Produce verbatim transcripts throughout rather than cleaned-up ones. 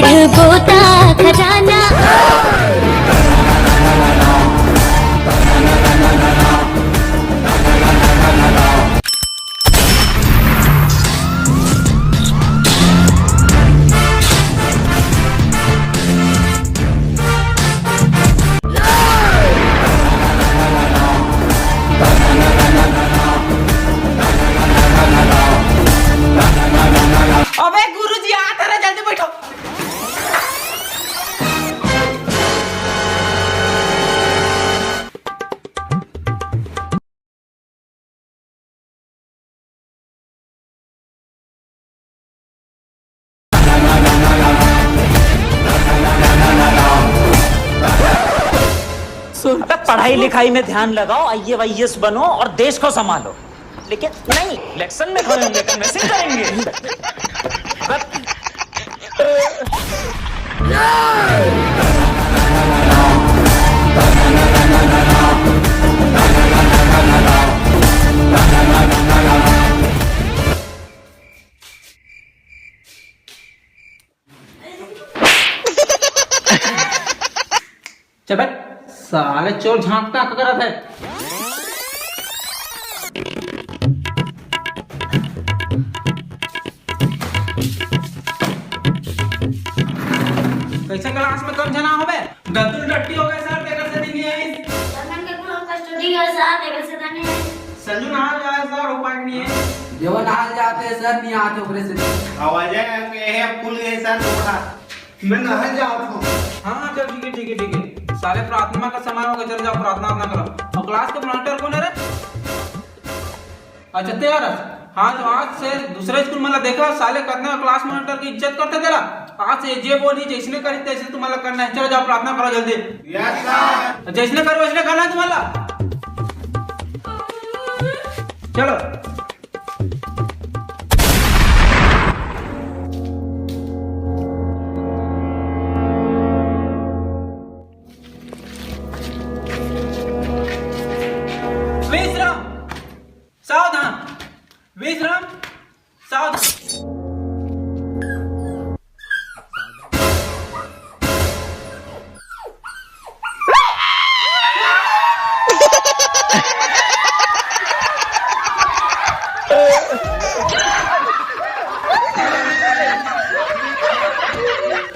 गोता खजाना। अबे गुरुजी, आ तो रहे, जल्दी बैठो। अबे, पढ़ाई लिखाई में ध्यान लगाओ, आईएएस वाईएएस बनो और देश को संभालो। लेकिन नहीं, इलेक्शन में खड़े होंगे, कन्विंसिंग करेंगे। चल बैठ, साले चोर झांकता का करत है। कैसे क्लास में कम जना होबे? दद्दू टट्टी हो गए सर, तेकर से दिन नहीं आई। सर, मैम के पूरा कस्टडी है सर, तेकर से दिन नहीं आई। संजू नहा जाए सर, उपाय नहीं है। देवा नहा जाते सर, नहीं आते ओकरे से। आवाज है कि ये फूल गए सर, थोड़ा। मैं नहा जात हूँ। हाँ, चल ठीक है, ठीक है, ठीक है। साले प्रार्थना का समय हो गया, चल जाओ प्रार्थना वार्थना करो। और क्लास के मॉनिटर कौन है रे? अच्छा, तेरा। हाँ, तो आज से दूसरे स्कूल में देखा, साले कतना क्लास मॉनिटर की इज्जत करते तेरा। आज से जे बोली, जैसने करी तैसे तुम्हारा करना है। चलो जाओ प्रार्थना करो जल्दी। Yes sir. जैसने करो वैसने करना है तुम्हारा। चलो। विश्राम, सावधान। विश्राम, सावधान।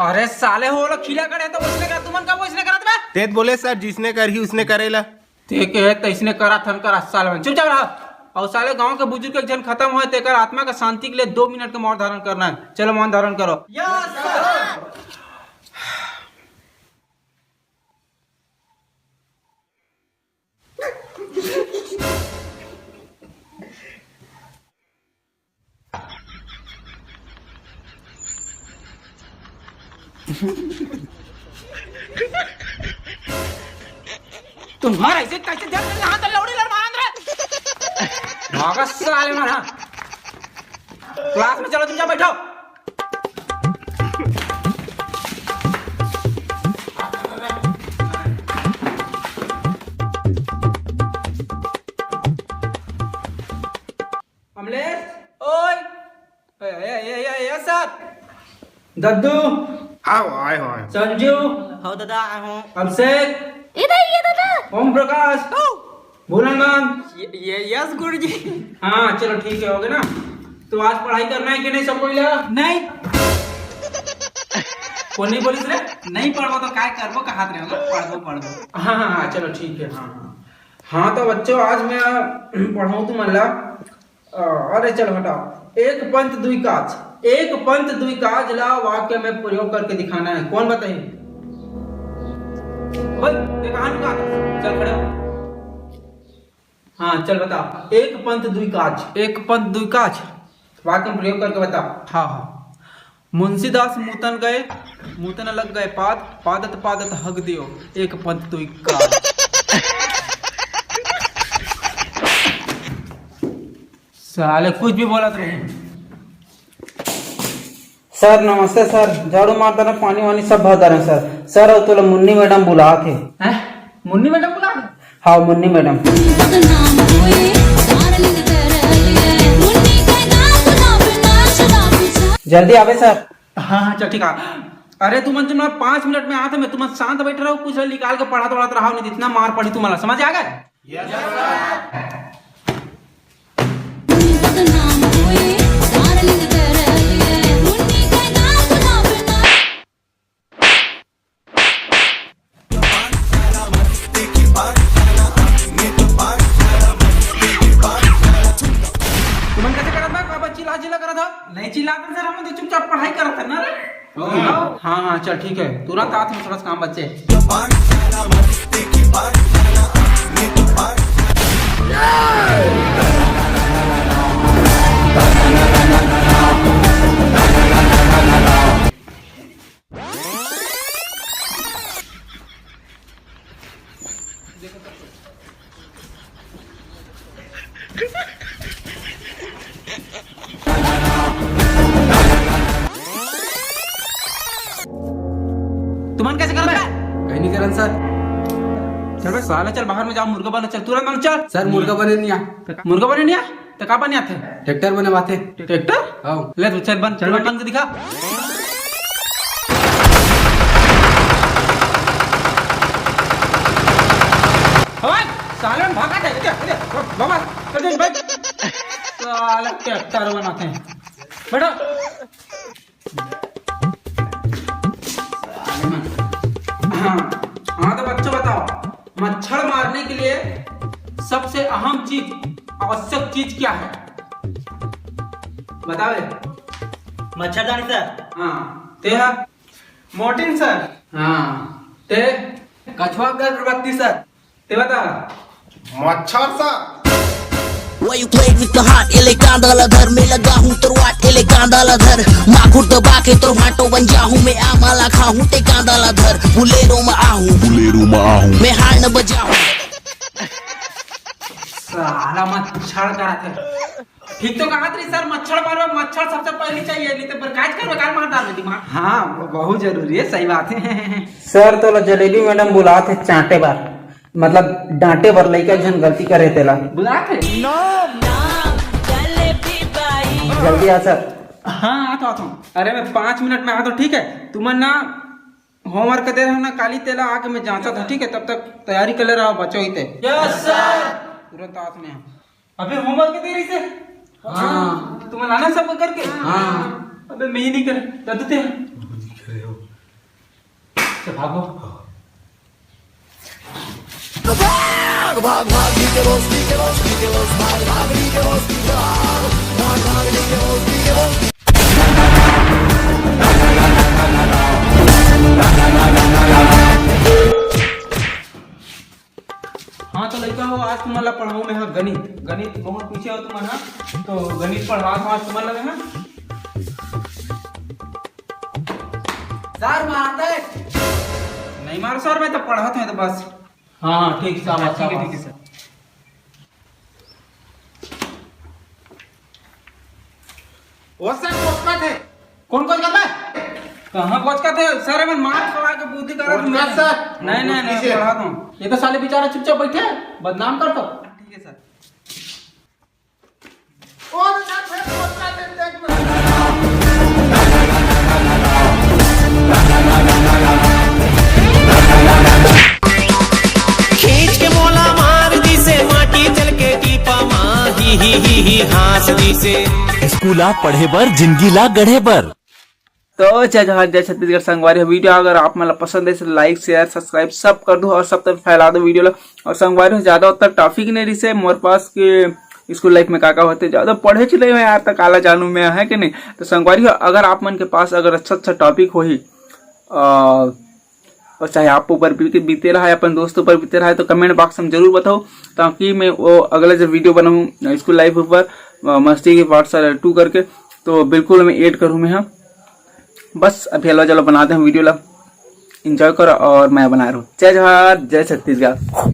अरे साले हो, वो लोग खिला करे तो उसने करा, तुमन का वो इसने करा था? तेत बोले सर, जिसने करही उसने करेला। ते के है तैसने करा थन करा साले मन, चुपचाप रहा। और साले गांव के बुजुर्ग एक झन खत्म होए, तेकर आत्मा का शांति के लिए दो मिनट का मौन धारण करना है। चलो मौन धारण करो। Yes sir. तुम्हारा इसे कैसे ध्यान नहीं रहा, तो लौड़ी लड़वा अंदर। भागा साले मारा। क्लास में चलो, तुम जाओ बैठो। अमलेश, ओए। ए, ए, ए, ए, ए, सर। दद्दू। हाँ, आए हो, आए हो। संजू। हो दादा, आए हो। अभिषेक। इधर ये दादा। ओम प्रकाश। ओ। भूलन मान। ये, ये, यस गुरुजी। हाँ, चलो ठीक है, हो गया ना। तो आज पढ़ाई करना है कि नहीं सबको इला? नहीं। कौन नहीं बोलिस रे? नहीं पढ़बो तो काय करबो, कहात रहे हो, पढ़बो, पढ़बो। हाँ, हाँ, हाँ, चलो ठीक है, हाँ, हाँ। हाँ, तो बच्चों, आज मैं पढ़ाऊँ तुमन ला। अ, अरे चल हटाओ। एक पंथ दुई काज, एक पंथ दुई काज ला वाक्य में प्रयोग करके दिखाना है। कौन बताही? भाई, ते कहाँ लुका था? चल खड़े हो। हाँ, चल बता। एक पंथ दुई काज। एक पंथ दुई काज। वाक्य में प्रयोग करके बता। हाँ, हाँ। मुंशीदास मुतन गए, मुतन लग गए पाद, पादत पादत हग दियो, एक पंथ दुई काज। साले कुछ भी बोलत रहे। सर नमस्ते सर, झाड़ू मार डारे, पानी वानी सब भर डारे सर। सर, अउ तोला मुन्नी मैडम बुलात हे। हैं? मुन्नी मैडम बुलात हे? हाँ, मुन्नी मैडम। बदनाम होए, डार्लिंग तेरे लिए। मुन्नी के नाम ना बिना शराबी छा- जल्दी आवे सर। हाँ, हाँ, चल ठीक है। अरे तुमन जो ना पाँच मिनट में आते, मैं तुमन शांत बैठ रहो, कुछ निकाल के पढ़त वढ़त रहो, नहीं तो इतना मार पड़ी तुम्हारा, समझ आ गए? तुमन कैसे करत बा? का बा चिल्ला चिल्ला करत हा? नहीं चिल्लात सर, हम तो चुपचाप पढ़ाई करत है ना रे। हाँ हाँ, चल ठीक है, तुरंत आत हूँ, थोड़ा सा काम बचे। तुमन कैसे करत बे? कहीं नहीं करन सर। चल बे साला, चल बाहर में जाओ, मुर्गा बना, चल तुरंत बना, चल। सर, मुर्गा बने नहीं आ। मुर्गा बने नहीं आ? तो का बने आथे? ट्रैक्टर बने बाथे। ट्रैक्टर? हाँ। ले तो चल बन, चल बन के दिखा। हवाई, साले में भागा दे, दे, दे, बाबा, चल, चल, बैठ। साला ट्रैक्टर बनाते हैं। बैठो। हाँ, हाँ, तो बच्चों बताओ, मच्छर मारने के लिए सबसे अहम चीज, आवश्यक चीज क्या है? बताओ। मच्छरदानी सर। हाँ, ते हा? Mortein sir. हाँ, ते? कछुआ अगरबत्ती सर। ते बता। मच्छर sir. Why you play with the heart? एले कांदा ला धर, मैं लगा हूँ तोर वाट, एले कांदा ला धर, माखुर दबा के तोर भाटो बन जाहूँ मैं, आमा ला खाहूँ ते कांदा ला धर, बुलेरो में आहूँ, बुलेरो में आहूँ। मैं हार न बजाहूँ। साला मच्छर करा थे। ठीक तो कहा थे सर, मच्छर मारवा, मच्छर सबसे पहले चाहिए, नहीं तो बरकाज कर बेकार मार डाल दिमाग। हाँ, वो बहुत जरूरी है, सही बात है। सर, तो लो जलेबी मैडम बुलात हे चांटे बर, मतलब डांटे बर, लइका झन गलती करे तेला। बुलात हे? जल्दी आ सर। हाँ, आता हूँ, आता हूँ। अरे मैं पाँच मिनट में आता हूँ, ठीक है? तुमन ना होमवर्क दे रहे हो ना काली, तेला आके मैं जांचा था, ठीक है? तब तक तैयारी कर ले रहा हो बच्चों ही ते। Yes sir. तुरंत आत में। अबे होमवर्क दे रही से? हाँ। तुमन लाना सब करके? हाँ। अबे मैं ही नहीं करे, दादू ते। चल भागो। भाग, भाग, भाग, नीचे बस, नीचे बस, नीचे बस, भाग, भाग, नीचे बस, भाग, भाग, भाग, नीचे बस, नीचे बस। हाँ, तो लइका हो, आज तुमन ला पढ़ाऊँ मैं हा गणित। गणित बहुत पीछे हो तुमन हा, तो गणित पढ़ात हूँ आज तुमन ला मैं हा। सर, मारते? नहीं मारो सर, मैं तो पढ़त हूँ तो बस। हाँ, हाँ, ठीक, शाबाश, ठीक है, शाबाश। ठीक है सर। वो सर कोचकत है। कौन कोचकत है? कहाँ कोचकत है? सर, मैं मार खवा के बुद्धि करा दूँ कोचकत मैं। सर। नहीं, नहीं, नहीं, पीछे। पढ़ा दूँ। ये तो साले बेचारा चुपचाप बैठे हैं, बदनाम कर तो। ठीक है सर। वो सर, फिर कोचकत है, देख लो। खींच के मोला मार दिसे, माटी जल के टीपा मा ही ही ही ही हाँस दिसे। स्कूल आ पढ़े बर, जिंदगी ला गढ़े बर। तो जय जोहार, जय छत्तीसगढ़ संगवारी हो। वीडियो अगर आप मन ला पसंद है तो लाइक, शेयर, सब्सक्राइब सब कर दो और सब तक फैला दो वीडियो ला। और संगवारी हो, ज्यादा उतना टॉपिक नहीं रिसे मोर पास के स्कूल लाइफ में का का होते, ज्यादा पढ़े च नहीं मैं यार, तक आला जानू मैं, है कि नहीं? तो संगवारी हो, अगर आप मन के पास अगर अच्छा अच्छा टॉपिक होही, आ, और चाहे आप ऊपर भी बीते रहा है, अपन दोस्त ऊपर बीते रहा है, तो कमेंट बॉक्स में जरूर बताओ, ताकि मैं वो अगला जब वीडियो बनाऊँ स्कूल लाइफ ऊपर, अ, मस्ती के पार्ट सर टू करके, तो बिल्कुल मैं ऐड करूँ मैं। हाँ, बस अभी हलवा जला बनाते हैं वीडियो ला, एंजॉय करो और मैं बना रहा हूँ। जय जोहार, जय छत्तीसगढ़।